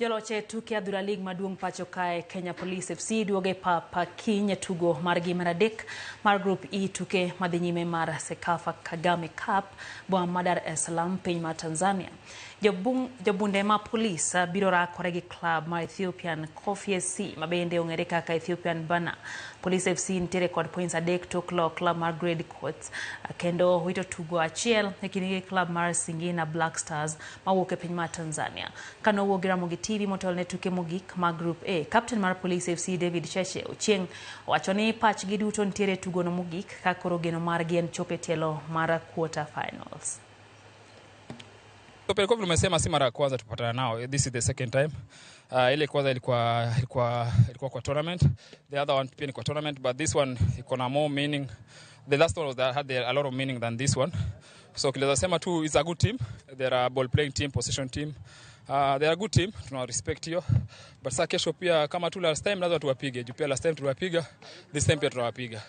Joloch e tuke adhula lig maduong' pacho kae Kenya Police FC duogo e pap kiny e tugo margi mar adek mar Group E tuke madhi nyime mar CECAFA Kagame Cup boma ma Dar es Salaam piny mar Tanzania. Jobunde ma Police biro rakore gi klab mar Ethiopian Coffee SC ma bende ong'ere kaka Ethiopian Banner. Police FC nitiere kod points adek tok loyo klab mar Grade Courts kendo wito tugo achiel e kindgi gi klab mar Singida Black Stars mawuok e piny mar Tanzania. Kane owuok gi Ramogi TV motelo ne tuke mogik mag Group A, kapten mar Police FC David Cheche Ochieng owacho ni pachgi duto nitiere e tugono mogik ka koro geno margi en chopo e tielo mar quarter finals. Kwa vile umesema si mara ya kwanza tupatana nao. This is the second time. Ile kwanza ilikuwa kwa tournament. The other one pia ni kwa tournament, but this one iko na more meaning. The last one was that had a lot of meaning than this one. So kileza sema tu it's a good team. They're a ball playing team, possession team. They are a good team, tuna respect hiyo. But sasa kesho pia kama tu last time lazima tuwapige. Juu pia last time tuliwapiga, this time pia tunawapiga.